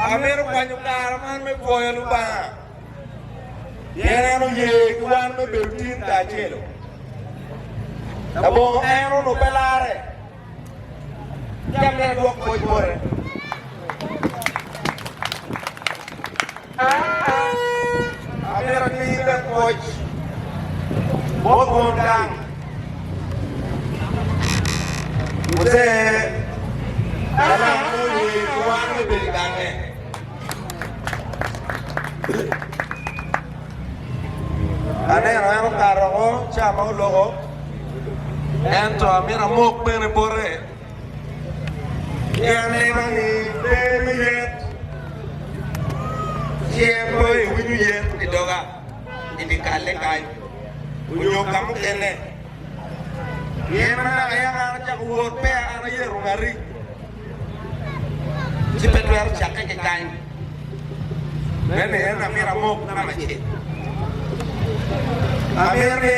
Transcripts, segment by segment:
Amito kwanyo kare man me pwoyo Lubanga pien en oye ki wan me bedo tin kacelo. Labongo en onongo pe larre. Ci amito adwok pwoc bote. Amito ati me pwoc bot won gang Muzee Lalang ma oye ki wan me bedo i gange. Aneno en okato woko ca ma oloko, ento amito amok bene bote. Pien neno ni pe me yet, ci en pe ewinyo yet i doga i dyekalle kany onyo ka mukene. Pien ma naka yam an acako wot peya an ayeto ngati, ci pe twero cakke ki kany. Meno en amito amok namba acel. Amito ni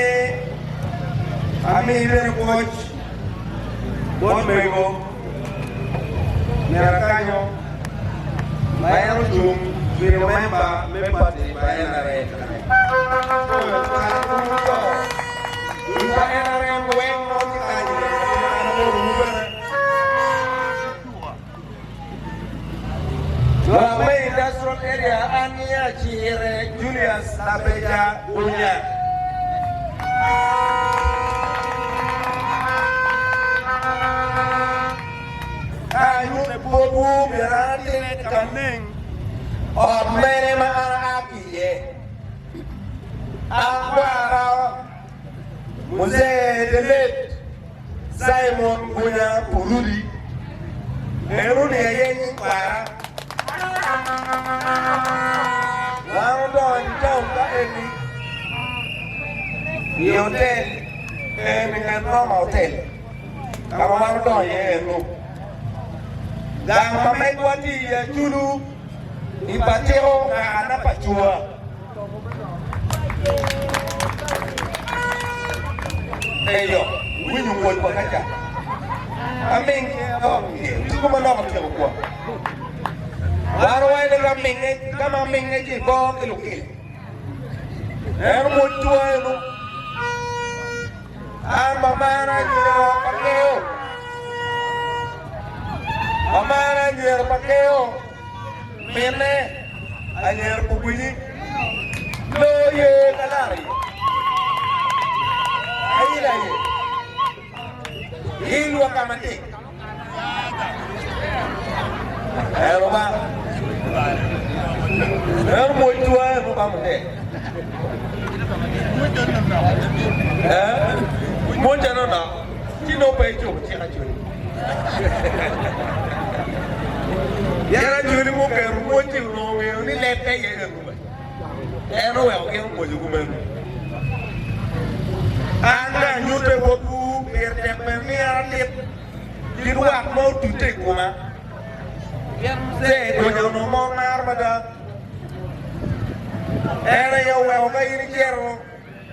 ami bene pwoc bot mego ngat akanyo ma en ocung bedo memba me pati pa NRM. Dul pa NRM weng ma tye kany an amotowu bene. Lwak me Industrial Area an nyiya Cire Julius Labeja Gunya. Ka anyutte botwu myero an atit ka maleng ot mene ma an aa ki iye. Akwara Muzee the late Simon Gunya Purudi eno ni aye nying kwara. Wan odonyo i taun ka eni i otel eni nget Roma Hotel ka ma wan odonyo iye eno. Gang ma megwa tye i Achulu i Patiko kakana pa cua. Eyo, winyo pwony kwa kaca. Aming tuko manok otyeko kwa. Wan owaco ni raminge ka ma minge ci ibo ki lukil. En omwoc twa eno. An mamana anyira pa keo. Mamana anyira pa keo. Minne anyira pugwinyi loo ye ka laro ye. Ayila ye. Ilwa ka matik. Ero ba. Ero mwoc twa ero ba mutek. Eh? Mwoc ano nok. Ci nongo pe icobo cik acoli. Pien acoli muketo mwoc-ci onongo ngeyo ni lebbe aye eno. En oweko gin omwoco kumeno. An dong anyutte botwu pire tek bene ni an atit kit wak ma otutte i koma. Pien Muzee Gonya onongo mor maro mada. En aye oweko ka in icito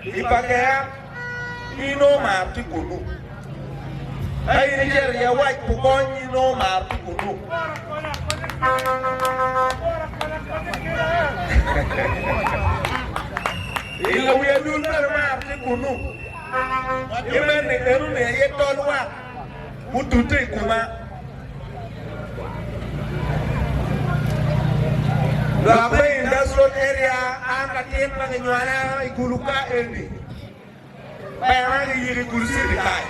i Pakea, inongo mar tye kunnu. Ka in icito i Awac Pukony, inongo mar tye kunnu. I Lawi Adul bene mar tye kunnu. Imen ni enoni aye tol wak mutute i koma. Lwak me Industrial Area an latin ma kinywala i Gulu ka eni. Pena giyiko i Gulu City kany.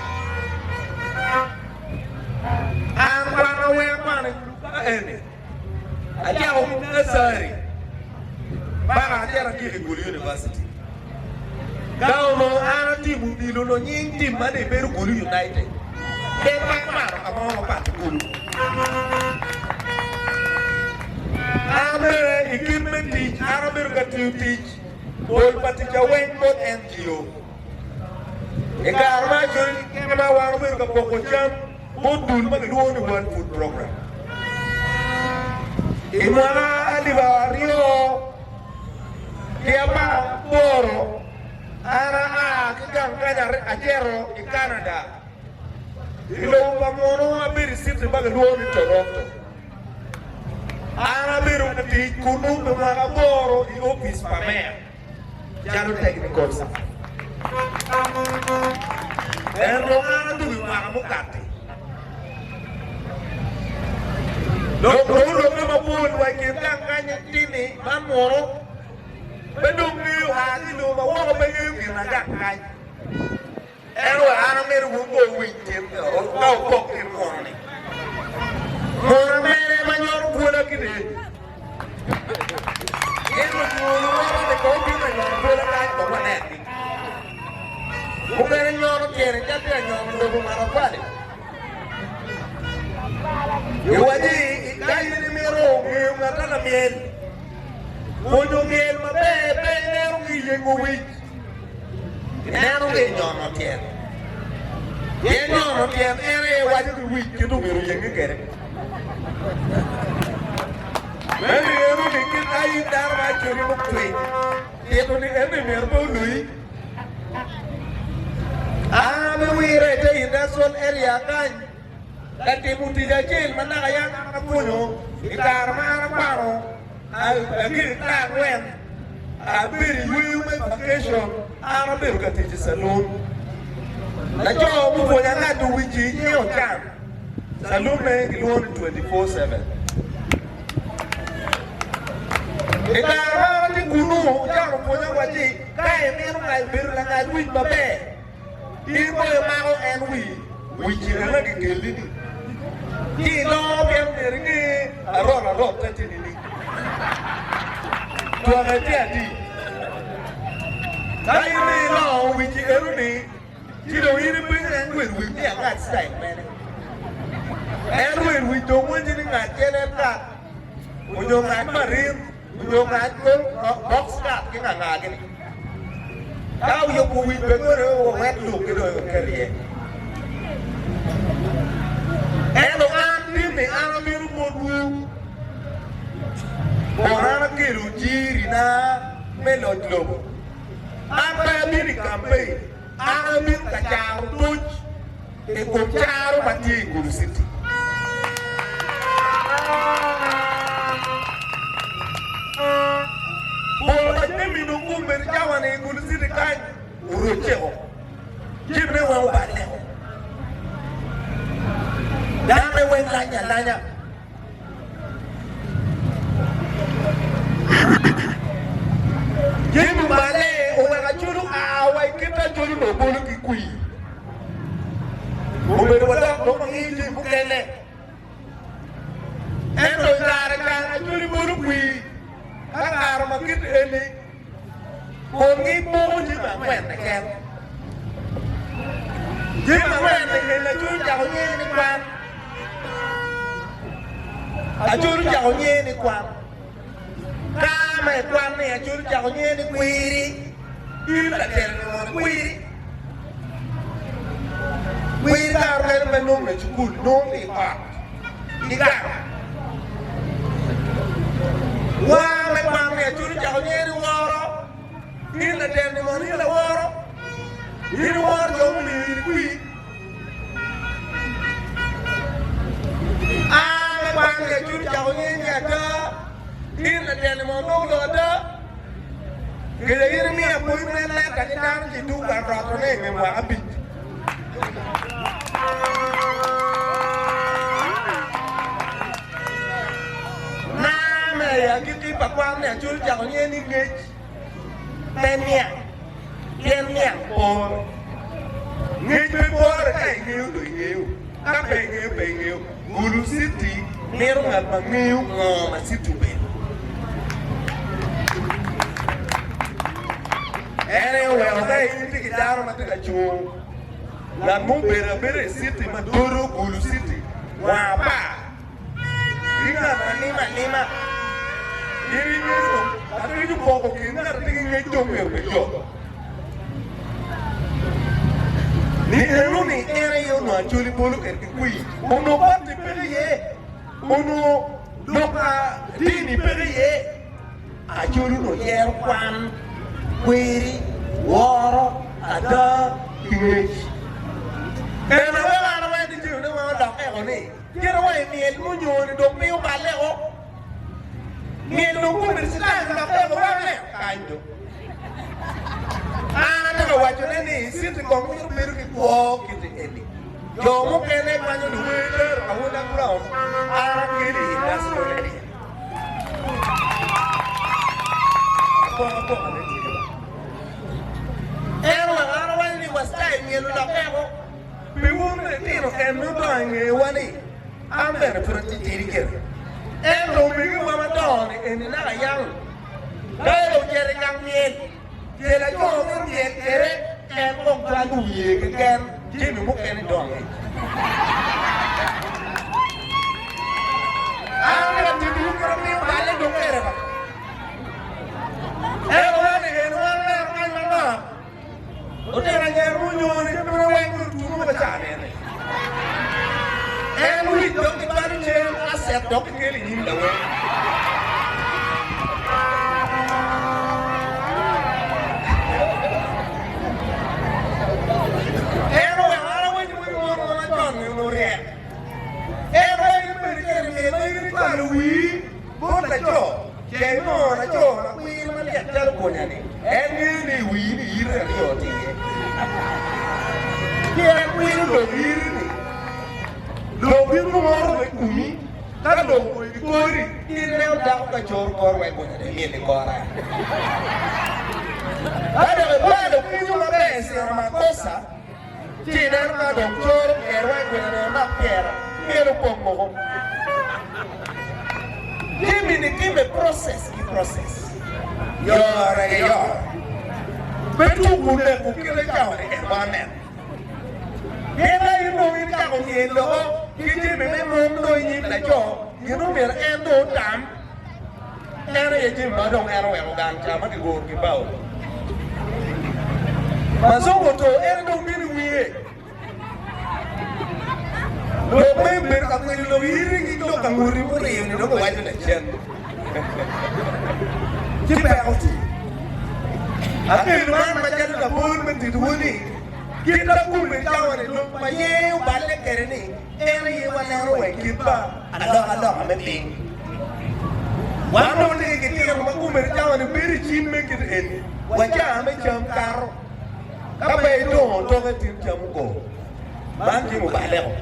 An kwana weng akwano i Gulu ka eni. Acako ki nursery paka acito agiko i Gulu University. Ka onongo an atimo odilo onongo nying tim man ni bedo Gulu United. Pe akwano ka mo mapat ki Gulu. An bene i kit me tic an abedo ka tiyo tic pol pa ticca weng bot NGO. I kare ma acoli ki kema wan obedo ka poko cam bot dul ma kilwongo ni World Food Program. I mwaka alip 2018, an aa ki gang kany acito i Canada, i lobo pa munu abedo i citi ma kilwongo ni Toronto. An abedo. ka tic kunnu pi mwaka aboro i opic pa meya calo technical staff. Ento an adwogo i mwaka mukati. Dok dong olokke mapol wa i kin gang kany tini man munu pe dong ngeyo a ki i lobo ma woko pe ngeyo gin ma gang kany. En wek an amito wun go wuwiny tin ka wupok kin munu ni. Munu mene ma nyono bwola kit eni? Gin lutuo luwota ni ka obino ka nyono bwola kany dok wanengi. Mukene nyono tyene calo tye ka nyono lobo matafali. Giwaco ni ka in imito ngeyo ngat ma lamyel, pwonyo myel maber pe ineno ki i yengo wic, ineno ki i nyono tyen. Pien nyono tyen en aye waco ki wic kit omyero oyenge kwede. Meno eno ni kit ma in dano ma acoli mutwiny tito ni eno myero pe oluyi. An abiwire i te industrial area kany ka timo tic acel ma naka yam an apwonyo i kare ma an akwano agiri ka angwen abedo i yweyo me vacation an abedo ka tic i saloon. Laco mupwonya ngado wic-ci nyinge Ocan, saloon-ne gilwongo ni 24/7. I kare ma an atye kunnu, Ocan opwonya wacci, Ka imito ngayo bedo langad wic maber, in bong imako en wi wic-ci ene gikelli-ni, ci iloro pien myero inge arot arot ka tye nining. Twake tye adi? Ka in dong iloro wic-ci eno-ni, ci dong in ipenyo en wel wic ni angad citayil mene. En wel wic dong wacci ni ngad celen kat, onyo ngad marin. Onyo ngat box cut ki nganga gini. Ka oyubo wic bene kore wek luk gi dong oket iye. Ento an tin-ni an abino botwu kun an akelo jirina me loc lobo. An pe abino i kampein, an abino ka caro toc. I kom caro ma tye i Gulu City. Pol pa jami dong gubedo cawa-ni i Gulu City kany orocce-o, jamine weng oballe-o, danone weng lany alanya. Jami oballe oweko Acholi oa wa i kit Acholi onongo bolo ki kwir. Obedo wadok dong wangeyo jami mukene. Ento i kare kare Acholi bolo kwir ka kare ma kit eni kun giboko jami angwen keken. Jami angwen eni Acholi ocako ngeyo ni kwan. Acholi ocako ngeyo ni kwan. Ka ma i kwan ni Acholi ocako ngeyo ni kwiri. In latyene ni mono kwiri. Kwiri kare meno pe nongo i cukul, nongo i ot, i gang. War me kwan ni Acholi ocako ngeyo ni woro. In latyene ni mono in laworo. In iworo jo mumiyo in ikwir. A me kwan ki Acholi ocako ngeyo ni ada in latyene ni mono nongo lok ada. Kede in imiyo apwony me leta ki dano ci tuk ka rotone i nge mwaka abic. Mar me i agikki pa kwan ni Acholi ocako ngeyo ni ngec pe niang pien niang pore. Ngec pe pore ka ingeyo dong ingeyo, ka pe ingeyo pe ingeyo. Gulu citi mito ngat ma ngeyo ngo ma citi obedo. En aye oweko ka in itye ki dano ma tye ka cung, ngat mo obedo abeda i citi ma dodo Gulu citi wang apar ki ngat ma limo alima, in ingeyo dong atye ki poko kin ngat ma tye ki ngec dong myero obed yot. Ni eno-ni en aye onongo Acholi bolo kwede ki kwir, onongo batti peke iye, onongo lok pa dini peke iye. Acholi onongo yero kwan, kwiri, woro, ada, ki ngec. En aweko an awaco ni jamine weng olokke eko ni, kite wa i myel munyoni dong miyo balle o. Myel dong komedi citayil lokke weko wan neno kany do. An atye ka wacone ni citi kong mito bedo ki kwo kiti eni. Jo mukene kwanyo luwer tero Awunda Ground, an akelo i industrial area. Apokapoka ne tye ba. En oweko an awaco ni wa style myel olokke woko pi wun litino en nongo dongo i ngewa ni An bene pud atitidi gire. Ento omegiwa madongo-ni eni naka yang ka en ocito i gang myel, ce laco mito myel kwede, en kong cwalo wiye keken, jami mukene dong angec. An bene atittiwu kit ma miyo balle dong kwede ba. Ento wan ni eni wan waneno kany manok, Lutino anyira munyoni pe bino weng gutunu wa ca nene. En wic dok gicwalo cen aset dok gikelo i nyim lawer. En oweko an awinyo ni mon wa macon-ni onongo ryek. En weng ibedo cito i myel ma in icwalo wii bot laco. Ce inongo laco ma kwir malyet calo gunya-ni, en ngeyo ni i wii ni yite aryo tye iye. Ci en kwiro dong yiti-ni, dong bino moro i komi, ka dong oyo i kori, ci ineno dako ka coro kor wek gunya-ni emyel i kore. Ka dok ibalo kenyo maber ciro makoca, ci ineno ka dong coro pyer wek gunya-ni omak pyera, myel opong woko. Jami-ni time process ki process, yore ki yore. Pe tuku neko kite cawa-ni en wan neno. Pien ka in dong icako myel loko ki jami me mung dong i nyim laco, gin omyero en dong otam. En aye jami ma dong en oweko gang ca ma kiguro ki bao. Mazongo oto en dong bino i wiye. Lok me bedo ka kwilo lok iri ki lok ka nguti muriyo ni dong owaco lacen ci peko tye. Akelo man macalo labol me titowu ni kit ma kome cawa ni lok ma ye oballe kwede ni en aye waneno wa i kit pa alokaloka me piny. Wan dong watye ki gitino ma kome cawa ni bedo i cim me kit eni wa caa me cam kato. Ka pe idongo toke tin cam ogo, man jami oballe-o.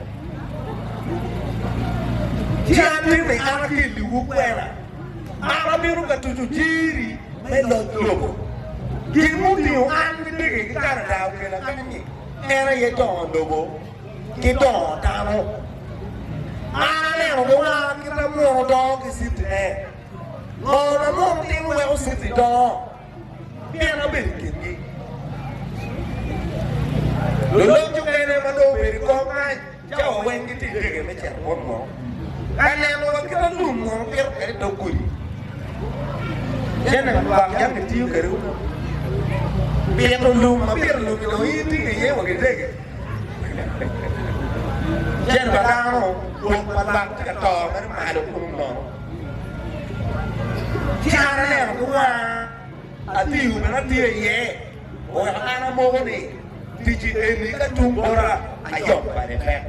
Ci an tin-ni an akelliwu kwena, an abino ka tuco jiri me loc lobo. Gin mutingo an ki dege ki Canada okela kany-nyi en aye dongo lobo ki dongo dano. An aneno ki wanga kit ma muno dongo ki citine. Ngo ma muno timo weko citi dongo? Pien abedo i kingi. Luloc mukene ma dong obedo i kom kany cawa weng gitye i dege me cito bot munu ka neno wa kit ma lum munu pito kwede i dog gudi. Cente ma lwak jami tiyo kwede pito lum ma pito lum-mi dong in itingo iye wa ki dege. Cente pa dano rwok pa lwak tye ka to mere malo kunu nono. Ci an aneno ki wanga, atiyo bene atiyo iye, oweko an amoko ni tic eni ka tung bota ayom bade pek.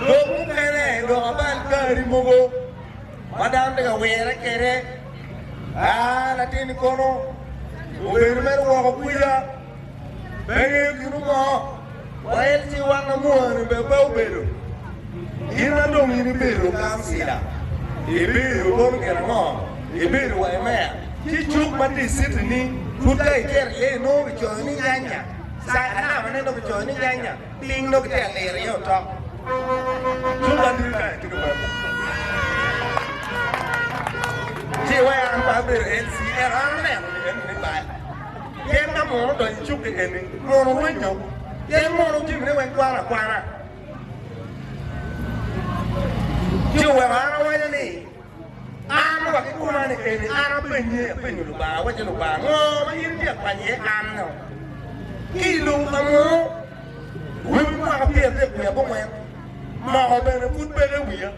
Lok mukene lok abal gari mogo ma dano tye ka wire kwede, aa latin-ni kono obedo mere woko kwica. Pe ngeyo gin mo, wa en ci wan amwoni bene pe obedo. In ma dong in ibedo kancila, ibedo kono gin ango, ibedo wa i meya, ci cuk ma tye i citi-ni pud ka icito iye inongo kicoyo ni nyanya, alamane nongo kicoyo ni nyanya, piny nongo kitye ka liro iye otok. Cuk ma tye kany tye kumeno. Ci wek an pe abedo LC, ento an aneno ni eno ni bal. Pien ka muno odonyo i cukki eni, muno rwenyo, pien muno jamine weng kwano akwana. Ci oweko an awaco ni, An wa ki koma ni eni an apenye, apenyo Lubanga, awaco Lubanga, ngo ma in itye ka kwanyo iye an-no ki i lum pa muno? Rwom mwaka pyerdek wiye abongwen, moko bene pud peke i wiya.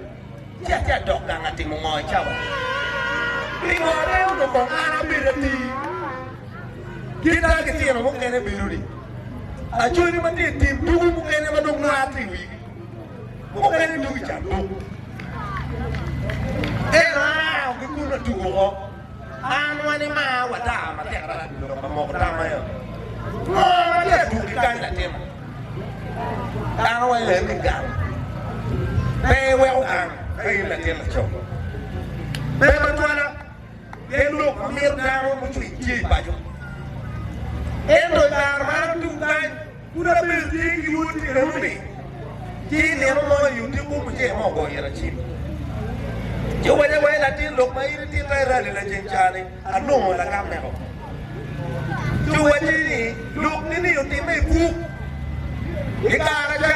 Ci atye adok gang atimo ngo i cawa? Pingo pe onongo kong an abed atir kit ma litino mukene bedo-ni? Acholi ma tye i tim tuku mukene ma dong lwar tye i wigi. Mukene tuko i canduk. Ento an aa ki kunu atuko woko. An wan i mar wa tar matek adada pi lok ma moko tamma yo. Ngo ma tye atuki kany latinna? Dano weng nen ni gang pe iweko gang ka in latin laco. Pe matwala pien lok ma mito dano mucwiny tye i paco. Ento i kare ma an atuku kany pud abedo tye ki woti enoni ci nino mo i odiko mucee mo ogoyo ira cim ci owaca wai latin lok ma in ititta i rally laceng cani anongo lagam meko. Ci owacce ni, Lok-ni-ni otimme i buk i kare ca.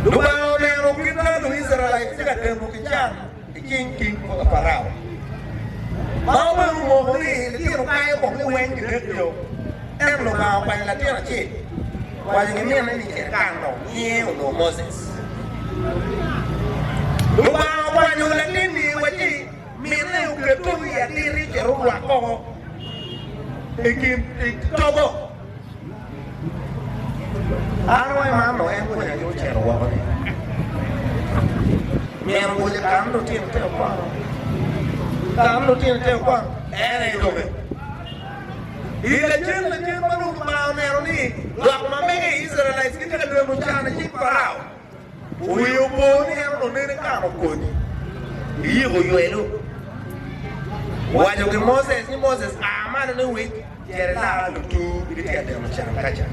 Lubanga oneno kit ma Luicrael tye ka deno ki can i cing king pa Parao, ma obedo omoko ni litino kayo kong liweng ginekgi-o. Ento Lubanga okwanyo latin acel, owaco ki minne ni, Cit ikano nyinge onongo Moses. Lubanga okwanyo latin-ni wacci, Minne oket togo i atir ocito orwak koko i kin togo. An awaco man dong en konya aye ocito woko ni. Min owaco kan lutino te okwano. Kan lutino te okwano. En aye doge. I lacen lacen ma dong Lubanga oneno ni lwak ma mege i Israelites gitye ka deno can i cing Parao, Wiye opo ni en onongo nene kano kodi iyiko ywelo. Owaco ki Moses ni, Moses, a malo ni wic, cit ilar lutur, gitye ka deno can ka ca.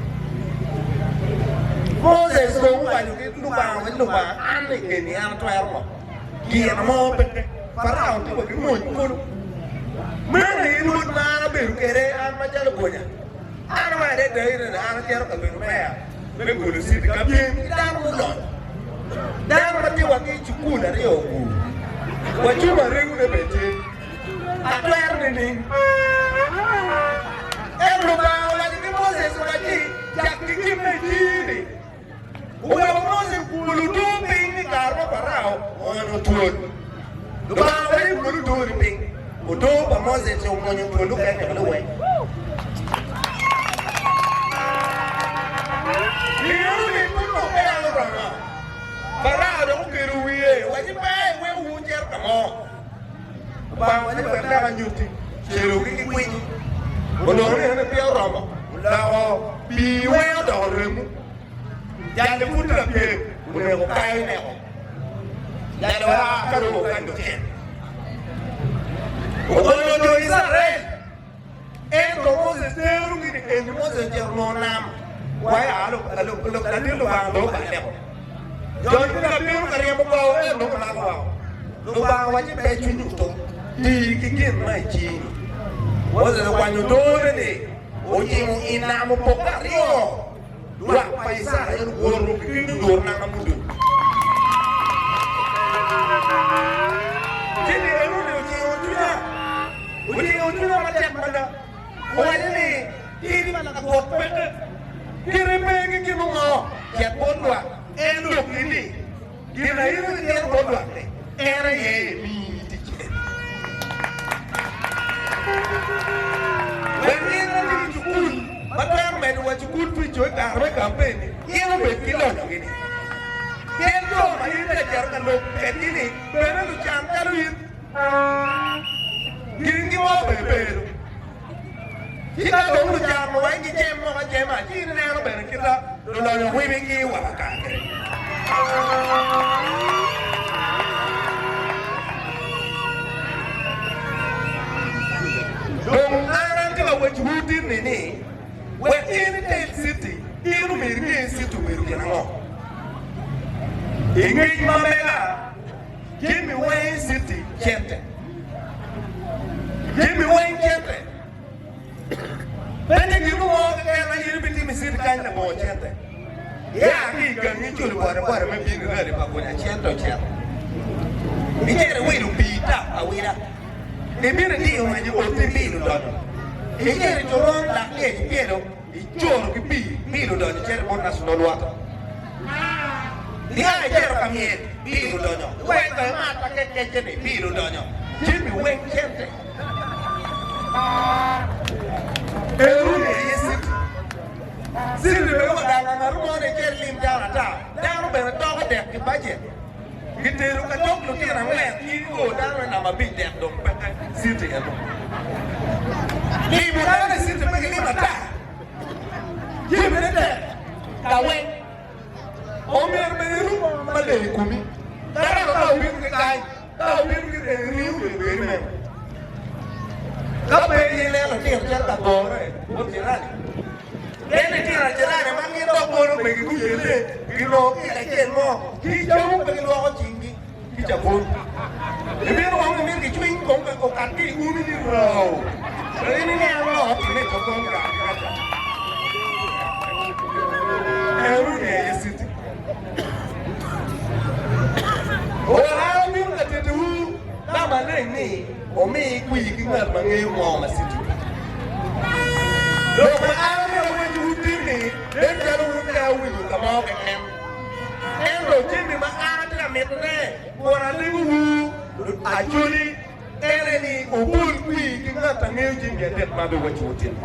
Moses dong owaco ki Lubanga ni, Lubanga, an ni keni an atwero ngo? Gin mo peke. Parao tye wa ki mony kulu. Meno aye lwod ma an abedo kwede, an macalo gonya. An wa adada ine ni an acito ka bedo meya me Gulu City ka pyem ki dano mulony, dano ma tye wa ki cukul aryo-gu, wa cuma regune bene tye. Atwero nining? Ento Lubanga owaco ki Moses owacci, Cak ki gin ma itye-ni. Oweko Moses okulo odur piny i kare ma Parao oonyo twol. Lubanga owaco ni kul odur-ri piny. Odur pa Moses omwonyo twol mukene woko liweng. Nino-ni pud dong peya oromo, Parao dok okelo wiye owaci, Pe iweko wucito ka mo. Lubanga owaco ni wek dok anyutti celogi ki kwinyi. Onongo ni ene peya oromo, oloko pii weng odoko remo. Jali pud lapyem oneko kayo neko. Jali oa ka dong okanyo cen. Ogonyo jo Icrael. Ento Moses terogi ni eni Moses ocito onongo nam wa latin Lubanga dong oballe-ko. Jo-ni tye ka bino ka ryemo kor ento dong gimako woko. Lubanga owacci pe cwinyi otur, ti ki gin ma i cingi. Moses okwanyo odone-ni, ocimo i nam opokke aryo. Lwak pa Icrael owoto ki cwiny oduro nanga mudong. Ci ni enoni ojingo cwinya, ojingo cwinya matek mada. Owaco ni, In lagwok peke, kite pe ki gin ongo, cet bot lwak, en lokki ni, Gin a in itito bot lwak-ni, en aye emiyi ticce. Wek gin ma tye ki cukul ma twero medo wa cukul pico i kare me kampen-ni gin obed ki lonyogi-ni. Pien jo ma in ka cito ka lok kwedgi-ni bene lucan calo in. Gingi mo bene bedo. Ci ka dong lucan weng gicem moko acema, ci in ineno bene kit ma lulonyo wibigi wa kakare kwede. Dong an atye ka wacciwu tin-ni ni, wek in itel citi, in omyero inge citi obedo gin ango. I ngec ma mega, jami weng i citi cente. Jami weng cente. Pe tye gin mo keken ma in ibitimo i citi kany labongo cente. Ia ki i gangi iculo boda boda me bino i rally pa gunya cente ocito. Icito iwilo pii tap awila. Ibino idiyo mac i oti bil odonyo. Icito i coron lak lyec ipyelo icoro ki pii bil odonyo icito i bot National Water. Ia icito ka myel bil odonyo. Iweko imat akec kecce-ni bil odonyo. Jami weng cente. Eruni aye citi. Citi bene wa danga ngat mo ni icit ilim dano ata. Dano bene toko dek ki bajet. Gitero ka tok lutino angwen in o dano me namba abic dek dong peke city eno. Limo dano i city pe gilimo ata. Jami ne tek ka weng. Omyero bene irum maleng i komi. Ka dok ka obino ki kany, ka obino ki eni ringo myero obed meno. Ka pe ineno litino cito ka gore bot jirani, pien litino jirani ma gin dok kono pe guyelle ginongo ki kacel mo ki camo pe gilwoko cinggi ki cabun. Ibino kong imito gicwiny kong okat ki i umi ni roo. In ineno ngo otimme i kor gang kaca. Eno-ni aye citi. Oweko an abino ka titowu ka maleng ni omi kwir ki ngat ma ngeyo ngo ma citi. Lok ma an amito awecciwu tin-ni nen calo wun peya wuwinyo ka mo keken. Ento jami ma an atye ka mitone kun alegowu Acholi ene ni wubol kwir ki ngat a ngeyo jami adek ma abiwacciwu tin.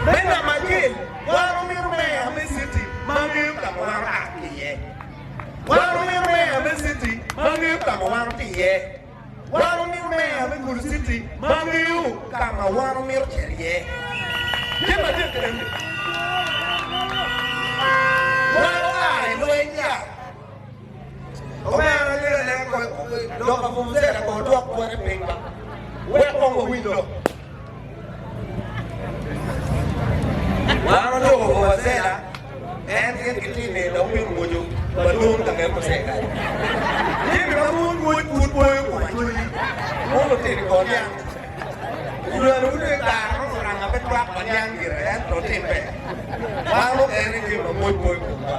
Me namba acel, wan wamito meya me citi ma ngeyo ka ma wan oa ki iye. Wan wamito meya me citi ma ngeyo ka ma wan watye iye. Wan wamito meya me Gulu Citi ma ngeyo ka ma wan wamito cito iye. Jami adek eni. Wan oa i lweny ya. Omera lega alega lok pa vuvuzela kong odwok bote piny ba wek kong wawiny lok. Wan waloko vuvuzela en gin gitye nino dok mito mwoco balun ka nget muse kany. Jami ma pud mwoc pud poyo kom acholi wun lutino i kor niang. Onywalo wun i kare ma muranga pe twak ma niang gire ento timme. Man mukene jami ma mwoc poyo komwa.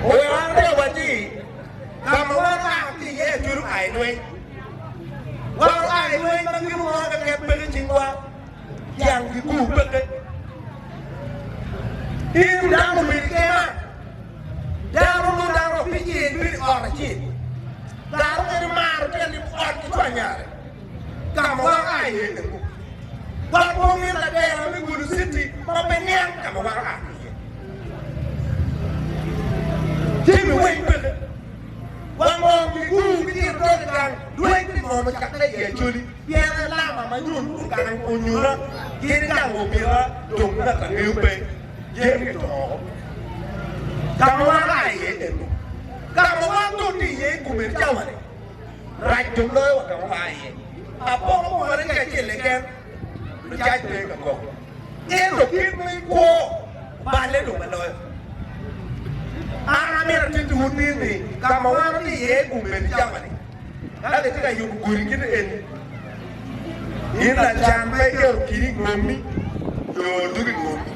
Oweko an atye ka wacci ka ma wan oa ki iye acholi oa i lweny. Wan oa i lweny ma gin mo keken peke i cingwa, jang ki bur peke. In dano obedo i kema, dano nongo dano apicel bedo i ot acel. Kare mukene maro tyen ni ot ki cwanyare ka ma wan oa iye eno. Wan pe wamito latela me Gulu City ma pe niang ka ma wan oa ki iye. Jami weng peke. Wangom ki gur ki tiro dog i gang lweny pi ngom ocakke i Acholi pien alama ma nyun gang onyuna gin gang obita dong ngat angeyo pe yen ki tongo ka ma wan aa iye eno ka ma wan dong tye iye i komedi cawa ni rac dong loyo wa ka ma waa iye apoko kumane ki acel keken lucac pe ka koko ento kit me kwo balle dong ma loyo. An amito atittiwu tin ni ka ma wan watye iye i kombeddi cawa-ni, ka gitye ka yubo godi kit eni, in lacan pe iketo kidi i ngommi nyo oduk i ngommi.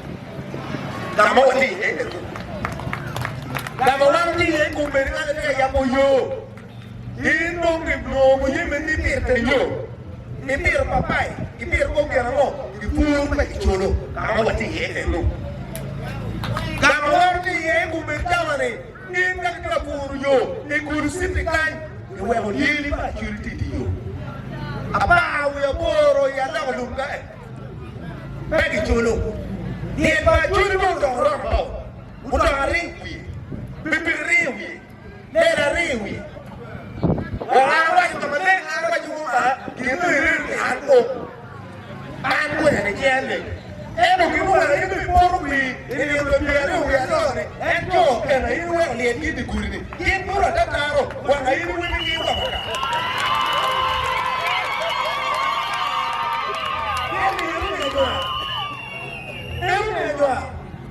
Ka ma watye iye eno, ka ma wan watye iye i kombeddi ka gitye ka yabo yo, in dong ginongo jami ni ipito teng yo, ipito papai, ipito kong gin ango, ipuro pe kiculo ka ma watye iye eno. Ka ma wan watye iye i kombeddi cawa-ni, in ka kitye ka puro yo i Gulu City kany, iweko lyeli pa Acholi tye i dye yo. Apar wiye aboro i aloko lum ka e, pe kiculo. Lyel pa Acholi dong odoko roundabout, odoko aring wiye, pikipiki ringo wiye. Lela ringo i wiye. Wek an awaco ka maleng, an awaco wu a gin dong iredo ni an ok. An kwena ni cen ni. Ento gin oweko in dong ipoto kwir i nino me pyeraryo wiye aryo ni en co kena in iweko lyel ki i dye gudi ni gin poto atataro wang a in iwinyo gi wang ata. Pien ni in omiyo jwa. En omiyo jwa.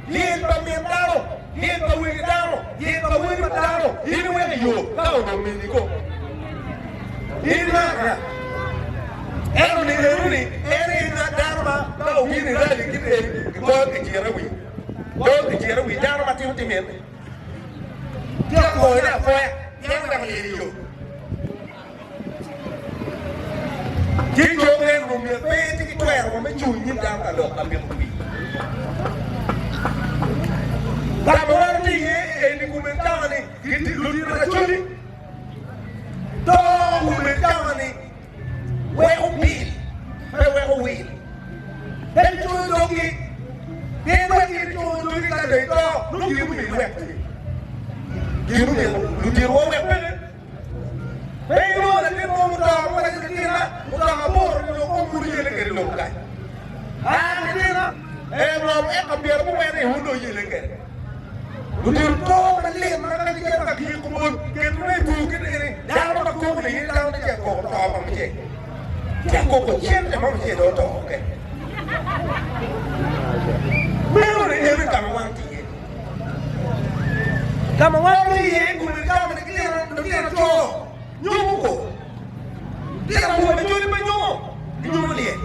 Lyel pa min dano, lyel pa wegi dano, lyel pa wodi pa dano, in iweko i yo ka onongo mini ko. In imaro anga? Ento nino eno-ni, en aye ngat dano ma ka obino i rali kit eni, gigoyo kicira i wiye. Goyo kicira i wi dano ma timo tim eni. Tye ka goyone agoya pien oweko lyel i yo. Ci jo meno myero pe gitye ki twero mo me cung i nyim dano ka lok ka mito kwir. Ka ma wan watye iye eni gumed cawa ni ludito Acholi to gumed cawa ni weko pil pe weko wil pe gicoyo doggi. Pien wek in ico jogi ka dong ito, nongo gin myero iwek tye. Gin myero luditowa owek peke. Pe inongo latin mo muto ma waco latina mutoka aboro nyo kom gudo yelle kwede i lobo kany. Aa latina, ee ngom eka myero guwene i un dong yelle kwede. Ludito to malit ma ka gicito ka giko bol ketone i bur kit eni dano ma koko ni in itamo ni ce koko to pa mucel. Ce koko cente ma mucel dong oto kede. Meno ni eno ka ma wan tye iye. Ka ma wan tye iye i kome cawa ma litino co nyomo ko. Litino awobe codi pe nyomo, ginyomo lyel.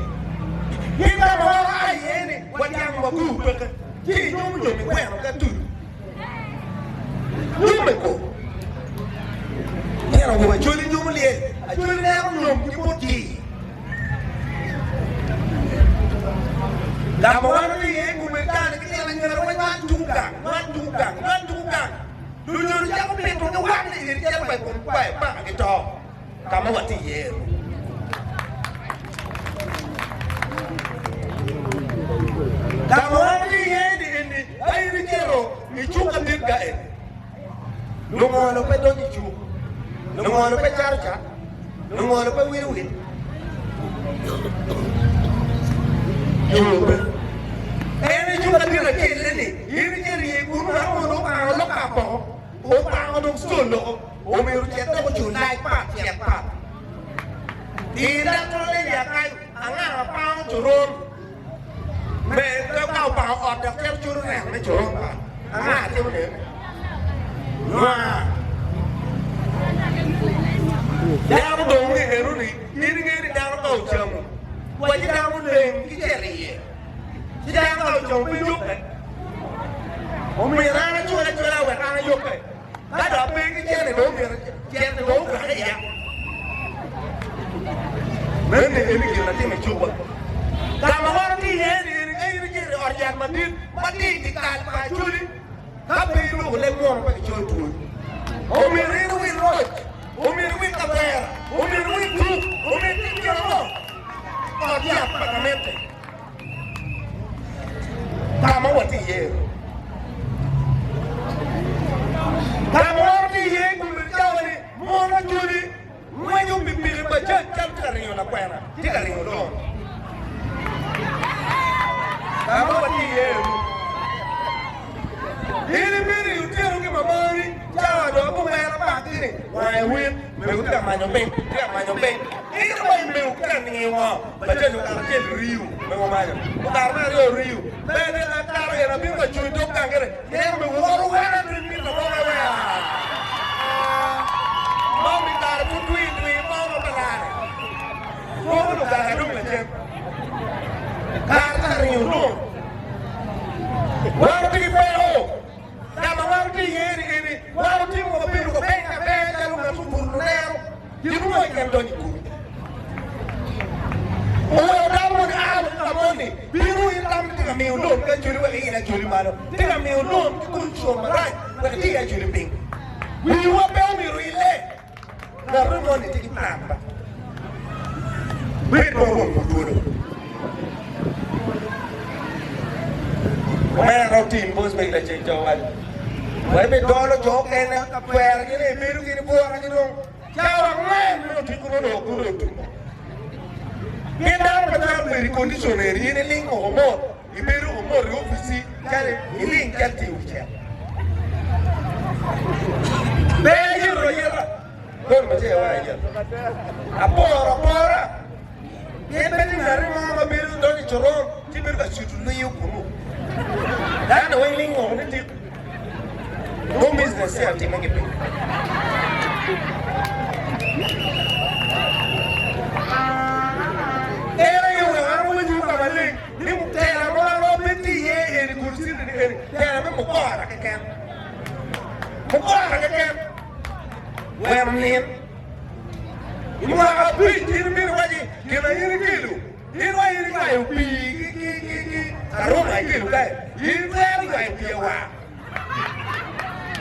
Pien ka ma wan waa iye ni wacamo magur peke, ci inyomo jo migweno ka tudo. Nyomme ko. Litino awobe codi nyomo lyel, acoli neno nyom ki bot ci. Ka ma wan watye iye i kome kare ki tyen anyira weng man tuku gang, man tuku gang, man tuku gang. Lunyodo cako pito ki wat ni eni cito wa i kom kwayo paka ki to ka ma watye iye eno. Ka ma wan watye iye ni eni ka in icito i cuk madit ka eni, lungolo pe donyo i cuk, lungolo pe cato cat. Lungolo pe wilo wil. Yo pe. En icuk madit acel-le ni, in icito iye kunu ngat mono opango lok ka poko, opango dong col loko, omyero ocit dok ocul lac pat cet pat. I dakone ya kany, anga ma pango coron me ka opango ot dok cito culo rent me coron pat? Anga timo meno? Nwa. Dano dong ni eno ni in ingeyo ni dano ka ocamo waci dano leng ki cito iye ci dano ka ocamo pe yubbe omyero an acul acula wek an ayubbe ka dong ape ki cente dong omyero cente dong ogake iya meno eni gin atimo i cukwa ka ma wan watye iye ni eni ka in icito i ot yat madit ma tye i dyekal pa Acholi Ka pe ilwoko leb munu pe kicoyo twoni. Omyero in iwil roc, omyero iwil kavera, omyero iwil tuk, omyero itim gin ango? Ot yat pa gamente ka ma watye iye eno. Ka ma watye iye i komiti cawa-ni, mon Acholi ngweco pikipiki bajaj calo tye ka ringo lakwena, tye ka ringo lon. Ka ma watye iye eno. In ibedo i otyeno ki mamani, cawa dong gumera bak ni wange wit, mego tye ka manyo piny, tye ka manyo piny. In wa i mego tye ka ningo ngo? Bajaj okato acel riyo, mego omanyo. Okato me aryo riyo. Bene akato en abino ka cung i dog gang gire, neno me woro wena dong mito awoka wea. Mami kare pud dwi dwi mo ma pe lare. Pwonyo luganga dong lacen. Kare tye ka ringo dong. Wan watye ki peko ka ma wan watye iye ni eni, wan watimo wa bedo ka beng abenga calo ngat obuto lunero, gin mo keken donyo i komi. Oweko dano moni a wa ki ka moni bino in itamo ni tye ka miyo lon ki acholi wek iil acholi malo, tye ka miyo lon ki condition marac wek itir acholi piny. Wiwa pe omyero oile. Ngat moni tye ki plan ba. Bed ma wang twolo. Omera otim bos me laceng ca owaco. Wai be dolo jo okene twero gi ni bedo gini bwora gi dong cawa angwen me odiko nongo dong ogudo otumo. Pien dano ma calo bedo i condition eni in iling oko mot ibedo oko mot i opici calo iling calo tye i wi cel. Pe ayito ayita koni ma ce wa ayita. Aporo apora pien pe tye ngati mo ma bedo donyo i coron ci bedo ka cuto lwiyo kunu. Dano weng ling woko ni tik. No business ce atime ki piny. En aye oweko an awaco ka maleng ni tela mo ma pe tye iye eni kun citi ni eni tela me mukora keken. Mukora keken. Weno nin. I mwaka abic in imito iwaci gin ma in ikelo in wa in iywayo pii ki ki ki ki Karuma ikelo kae in itwero ywayo pii awar.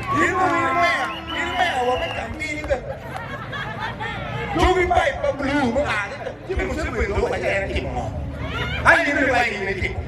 In dong in imeya in imeya wa me kampini bene. Cogi paip ma bulu mua ki ci Museveni dong owaci en etimo ngo? Ka in iwaci in itimo.